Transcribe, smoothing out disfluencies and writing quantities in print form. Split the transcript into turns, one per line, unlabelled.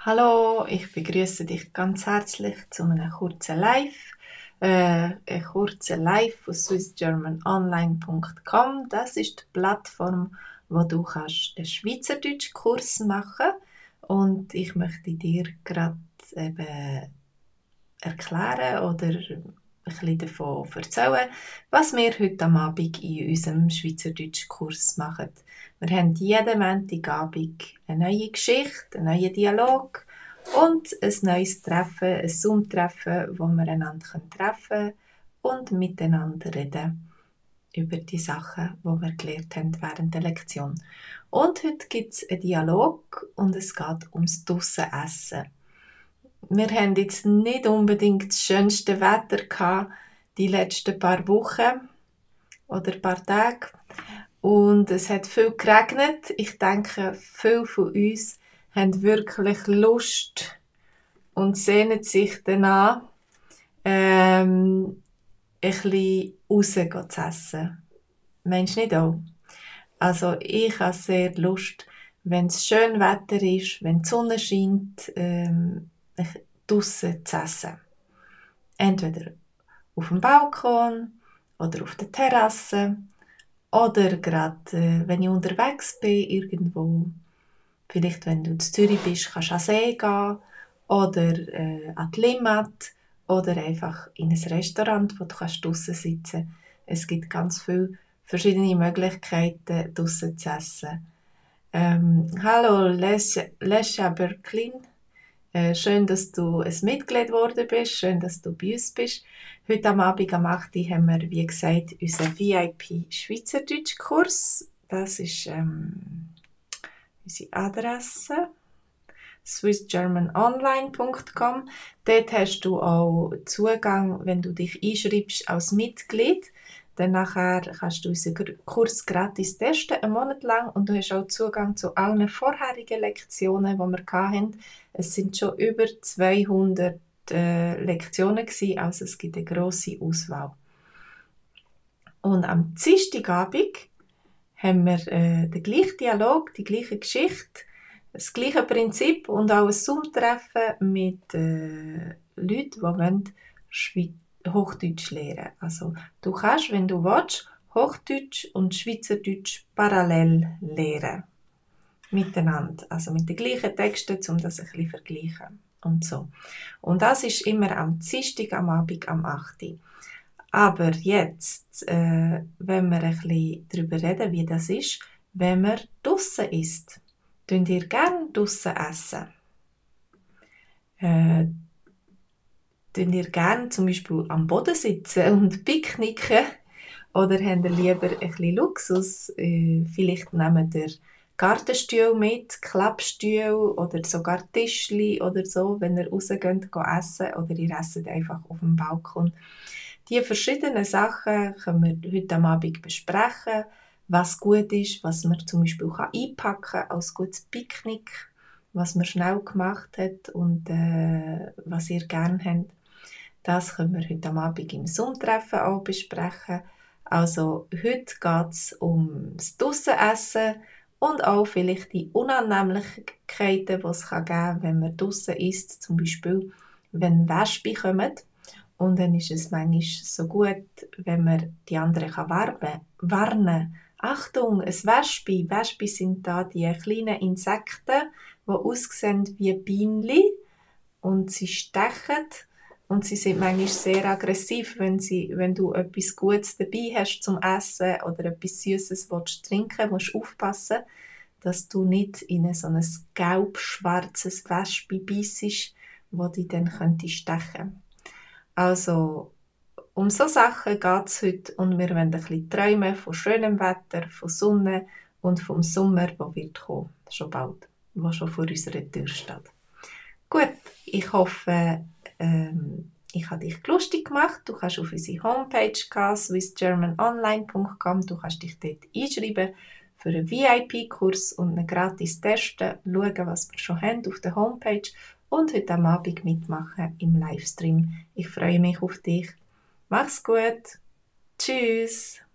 Hallo, ich begrüße dich ganz herzlich zu einem kurzen Live. Ein kurzer Live von swissgermanonline.com. Das ist die Plattform, wo du kannst einen Schweizerdeutsch-Kurs machen. Und ich möchte dir gerade eben erklären oder ein bisschen davon erzählen, was wir heute am Abend in unserem Schweizerdeutsch-Kurs machen. Wir haben jeden Montagabend eine neue Geschichte, einen neuen Dialog und ein neues Treffen, ein Zoom-Treffen, wo wir einander treffen können und miteinander reden über die Sachen, die wir gelernt haben während der Lektion. Und heute gibt es einen Dialog und es geht ums Drussenessen. Wir haben jetzt nicht unbedingt das schönste Wetter gehabt, die letzten paar Wochen oder paar Tage. Und es hat viel geregnet. Ich denke, viele von uns haben wirklich Lust und sehnen sich danach, ein bisschen raus zu essen. Meinst du nicht auch? Also ich habe sehr Lust, wenn es schön Wetter ist, wenn die Sonne scheint, draussen zu essen. Entweder auf dem Balkon oder auf der Terrasse oder gerade, wenn ich unterwegs bin, irgendwo. Vielleicht, wenn du in Zürich bist, kannst du an den See gehen oder an die Limmat oder einfach in ein Restaurant, wo du draussen sitzen kannst. Es gibt ganz viele verschiedene Möglichkeiten, draussen zu essen. Hallo Lesja Berklin. Schön, dass du ein Mitglied geworden bist. Schön, dass du bei uns bist. Heute am Abend am 8. Uhr haben wir, wie gesagt, unseren VIP-Schweizerdeutsch-Kurs. Das ist unsere Adresse. swissgermanonline.com. Dort hast du auch Zugang, wenn du dich einschreibst als Mitglied. Dann nachher kannst du unseren Kurs gratis testen, einen Monat lang. Und du hast auch Zugang zu allen vorherigen Lektionen, die wir hatten. Es sind schon über 200 Lektionen gewesen, also es gibt eine grosse Auswahl. Und am Dienstagabend haben wir den gleichen Dialog, die gleiche Geschichte, das gleiche Prinzip und auch ein Zoom-Treffen mit Leuten, die wollen Hochdeutsch lernen. Also du kannst, wenn du willst, Hochdeutsch und Schweizerdeutsch parallel lernen. Miteinander. Also mit den gleichen Texten, um das ein bisschen zu vergleichen. Und so. Und das ist immer am Dienstag am Abend am 8. Uhr. Aber jetzt, wenn wir ein bisschen darüber reden, wie das ist, wenn man draussen isst. Könnt ihr gerne draussen essen? Könnt ihr gerne zum Beispiel am Boden sitzen und picknicken? Oder habt ihr lieber ein bisschen Luxus? Vielleicht nehmt ihr Gartenstühle mit, Klappstühle oder sogar Tischli oder so, wenn ihr rausgeht essen oder ihr esst einfach auf dem Balkon. Die verschiedenen Sachen können wir heute am Abend besprechen, was gut ist, was man zum Beispiel einpacken kann als gutes Picknick, was man schnell gemacht hat und was ihr gerne habt. Das können wir heute am Abend im Zoom-Treffen auch besprechen. Also heute geht es ums Drussenessen und auch vielleicht die Unannehmlichkeiten, die es geben kann, wenn man draussen isst. Zum Beispiel, wenn Wespen kommen. Und dann ist es manchmal so gut, wenn man die anderen warnen kann. Achtung, ein Wespe. Wespen sind da die kleinen Insekten, die aussehen wie Bienen und sie stechen. Und sie sind manchmal sehr aggressiv, wenn du etwas Gutes dabei hast zum Essen oder etwas Süßes trinken willst, musst du aufpassen, dass du nicht in so ein gelb-schwarzes Wespe beißt, das dich dann stechen könnte. Also, um so Sachen geht es heute und wir wollen ein bisschen träumen von schönem Wetter, von Sonne und vom Sommer, der wird kommen, schon bald, der schon vor unserer Tür steht. Gut, ich hoffe, ich habe dich lustig gemacht. Du kannst auf unsere Homepage gehen, swissgermanonline.com. Du kannst dich dort einschreiben für einen VIP-Kurs und einen gratis testen, schauen, was wir schon haben auf der Homepage und heute am Abend mitmachen im Livestream. Ich freue mich auf dich. Mach's gut. Tschüss.